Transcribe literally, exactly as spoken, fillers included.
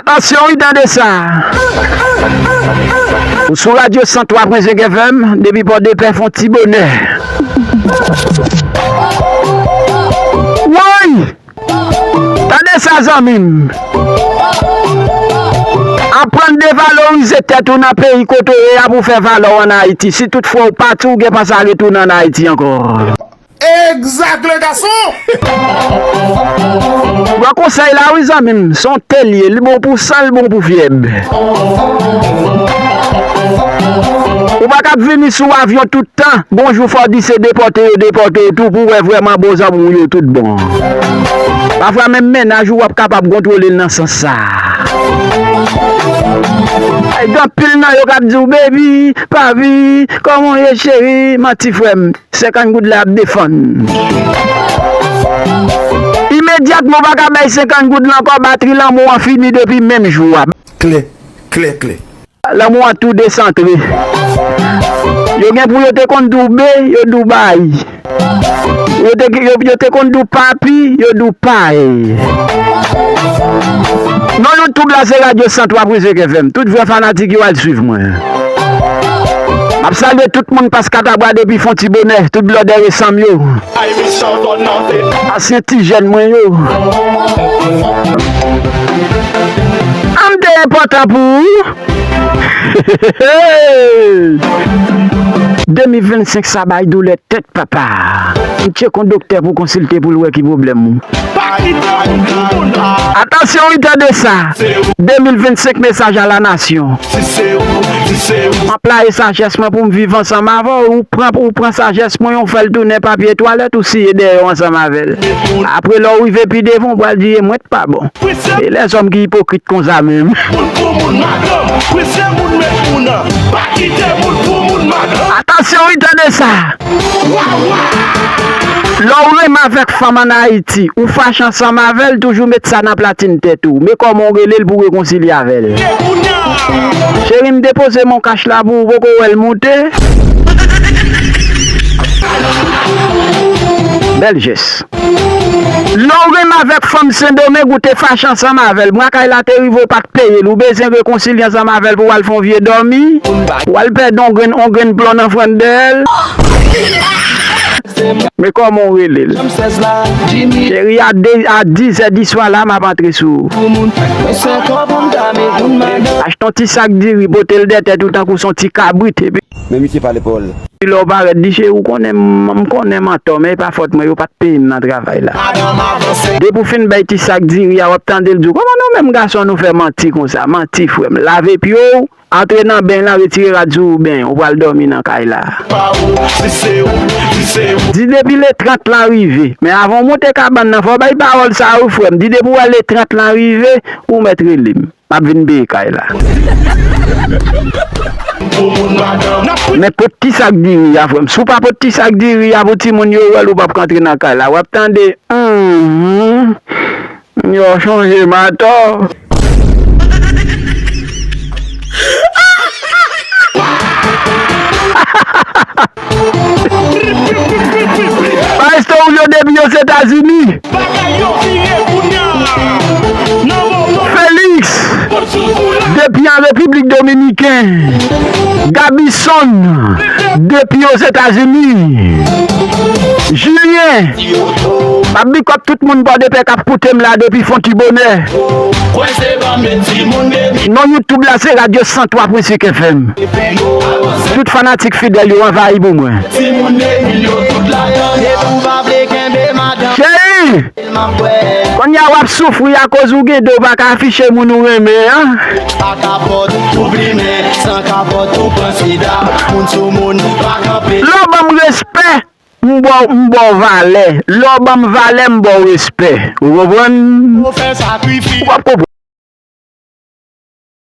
Atansyon wi, tande sa. Ou sou radyo san twa pwen senk F M, depi Pòdepè, fè yon ti bonè. Woy! Tande sa, zanmi m. Aprann devalorize tèt ou nan peyi kote w ye a pou w fè valè w ann Ayiti. Si toutfwa w pati, w gen panse a retounen ann Ayiti ankò. Egzak, le gason! Bon, konsèy la, wi, zanmi m, se yon te l ye, li bon pou san, li bon pou fyèb. Ou pa ka ap vini sou avyon tout tan, gon jou fò w di se depòte yo depòte w tou pou w wè vrèman bon zanmi w yo tout bon. Pafwa menm mennaj ou w ap kapab kontwole l nan sans sa. Ay, gen anpil nan yo k ap di w, baby, papi, kòman w ye, cheri? Manti, frè m. Senkant goud la ap defann. Imedyatman w pa ka bay senkant goud la ankò, batri lanmou an fini depi menm jou a. Klè, klè, klè. Lanmou an tou desantre. Yo gen pou yo te konn di w be, yo di w bay. Yo te, yo, yo te konn di w papi, yo di w pay. Non, YouTube la se radyo san twa pwen senk F M. Tout vrè fanatik yo al swiv mwen. M ap salye tout moun pas Katabwa depi Fontibonè, tout blòdè resanm yo. Ansyen ti jèn mwen yo. An m te enpòtan pou ou. De mil vennsenk sa bay doulè tèt papa. M tcheke yon doktè pou konsilte pou l wè ki pwoblèm ou. Atansyon wi, tande sa. De mil vennsenk, mesaj a la nasyon. M ap playe sajès mwen pou m viv ansanm avè w. Ou pran, ou pran sajès mwen, ou fè l tounen papye twalèt, ou siye dèyè w ansanm avè l. Apre, lè w rive pi devan, ou pral di, e mwen t pa bon. E lèzòm ki ipokrit konsa menm. Moun pou moun, madanm, prese moun, met moun an. Pa kite moun pou moun, madanm. Atansyon wi, tande sa. Lè w renmen avèk fanm ann Ayiti, ou fache ansanm avè l, toujou met sa nan platin tèt ou. Men kòman w rele l pou w rekonsilye avè l. Cheri, m depoze mon kach la pou ou, poko wè l moute. Bèl jès. Lè w renmen avèk fanm Sendomeng, ou te fache ansanm avè l. Bwa kay la te rive, ou pa t peye l. Ou bezwen rekonsilye ansanm avè l pou w al fè yon vye dòmi. W al pèdi yon grenn, yon grenn plon nan frannde l. Men kòman w rele l? Cheri, a de, a dizè di swa la, m ap antre sou ou. Achte yon ti sak diri, pote l dèyè tèt ou tankou se yon ti kabrit, epi. Men misye pale pawòl. Lè w parèt, di, cheri, ou konnen m, m konnen m antò, men e pa fòt mwen, yo pa t peye m nan travay la. Depi w fin bay ti sak diri a, w ap tande l di w, kòman nou menm gason nou fè manti konsa? Manti, frè m. Lave pye w, antre nan beny lan, retire rad sou beny, ou pral dòmi nan kay la. Di depi le trant lan rive. Men avan w monte kabann nan, fò w bay pawòl sa a wi, frè m. Di depi w wè le trant lan rive, ou mèt rele m. M ap vin peye kay la. Men pot ti sak diri a, frè m. Si w pa pot ti sak diri a pou timoun yo wè l, ou p ap ka antre nan kay la. W ap tande, hmm, yo chonje m atò. Maestro Julio depi Ozetazini. Bagay yo vire kounya. Félix depi an Repiblik Dominiken. Gabison depi Ozetazini. Julien, m ap big up tout moun Pòdepè k ap koute m la depi Fontibonè. Non YouTube la se radyo san twa pwen senk F M. Tout fanatik fidèl yo anvayi pou mwen. Cheri, kounye a w ap soufri akoz ou gen do pa ka afiche moun ou renmen an. Lè w ban m respè, m ba w, m ba w valè. Lè w ban m valè, m ba w respè. Ou konprann? Ou p ap konprann.